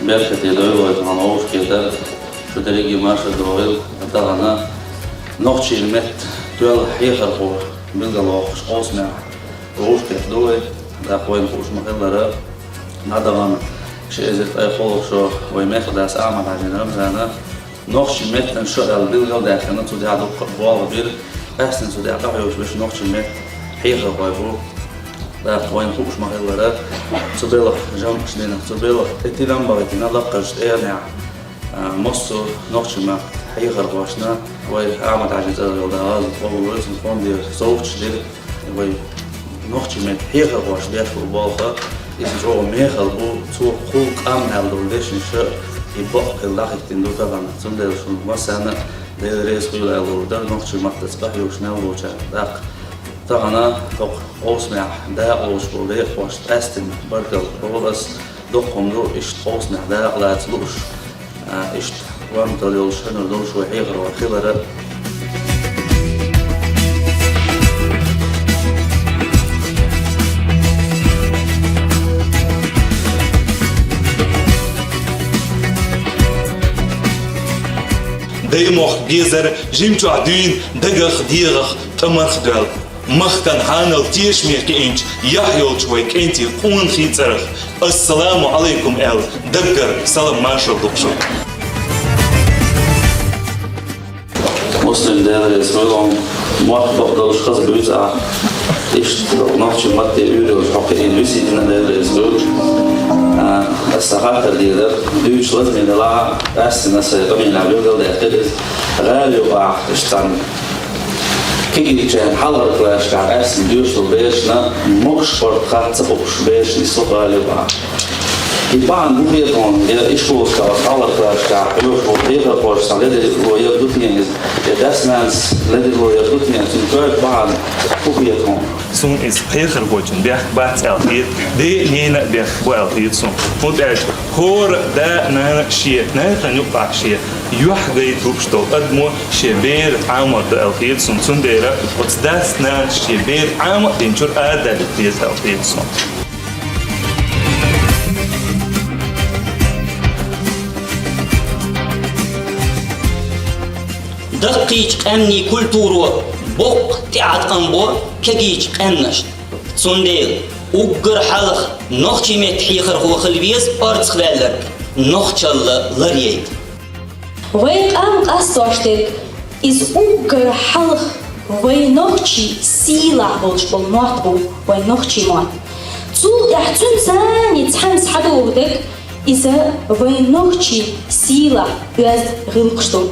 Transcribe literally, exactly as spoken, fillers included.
Беркате дойла вай тахана вовшахкхетар, шо деррига марша догӀийла, тахана нохчийн меттан тоьлла хьехархо билгалвоаккхаш къовсамехь вовшахкхеташ ду вай. ТӀаккха вайна хууш ма-хиллара, дӀадаханчу ши эзар ткъе кхоалгӀачу шо вай мехкадас Ахьмад-Хьаьжин Рамзана нохчийн меттан шо аьлла билгалдаьккхина, цу тӀехь дуккха а болх бира, къаьсттина цу тӀехь къахьоьгуш берш нохчийн меттан хьехархой бу. ТӀаккха вайна хууш ма-хиллара, цу белхан жамӀаш дина, цу белхан тӀе тидам бахийтина лакхарчу тӀегӀанехь, а, массо а нохчийн меттан хьехархошна вай Ахьмад-Хьаьжин цӀарах йолу Дала гӀазот къобалйойла, цуьнан фондера совгӀаташ дира. Вай нохчийн меттан хьехархошна деш болу болх, иза чӀогӀа мехала бу, цо кхул къам аьлла долу дешнаш и бакъ хилла дӀахӀиттина ду тахана. Цундела шуна массарна а Дела реза хуьйла аьлла лур дара нохчийн маттаца къахьоьгуш мел болчарна. ТӀаккха тахана хӀокху къовсамехь дакъалоцуш болу декъахошна къаьсттина баркалла олу ас. Доккха хӀума ду иштта къовсамехь дакъалаца лууш, а, иштта ламтал йолуш хьуьнар долуш вай хьехархой хилар а. Даймохк безар жимчохь дуьйна дагах, дегӀах тӀамарх доьлла. Махкан хьанал тешаме кхиъначу яхь йолчу вай кӀентийн къонахий цӀарах «Ассаламу Ӏалайкум» аьлла, даггара салам-маршалла ду шуьга. Муслим, Дела реза хуьйла хьуна, мотт бакъдолуш хаза буьйцу ахь. Иштта нохчийн матте уьйр йолуш хьо кхиийна висийтина, Дела реза хуьйла. А, аса сан хаттар дийр дара, дуьйцуш лазаме делахь а, къаьсттина аса сан къамелехь билгалдаьккхира иза. ГӀала юкъахь иштта цхьана кегийчарна хьалхара классашкахь къаьсттина доьшуш долу берашна могуш-паргӀат хатта ца хууш берашна и со гӀала юкъахь. И бахьана хӀун хета хьуна, я ишколашкахь, хьалхара классашкахь хьоьжуш болу хьехархоша цхьа ледарло яр ду те иза, я дас-нанас ледарло яр ду те, цуьнан коьрта бахьана хӀун хета хьуна? Суна иза хьехархочун бехк бац аьлла хета, ден а, ненан а бехк бу аьлла хета суна. ХӀунда аьлча хӀора а да а, нана а шен нахана юкъахь шен юьхь гайта лууш долу адамо шен бер Ӏамор ду аьлла хета суна. Цундела оцу дас-нанас шен бер Ӏама а динчуьра арадалийта деза аьлла хета суна. Даккхийчу къаьмнийн культуро боккха тӀеӀаткъам бо кегийчу къаьмнашна. Цундела уггар хьалха нохчийн меттан хьехархо хила веза орцах ваьлларг, нохчалла ларъяйта. Вай къам къастош дерг, иза уггар хьалха вай нохчийн сийлахь болуш болу мотт бу, вай нохчийн мотт. Цул тӀаьхьа цуьнца цхьаьна цхьаьна схьадогӀу дерг, иза вай нохчийн сийлахь оьзда гӀиллакхаш ду.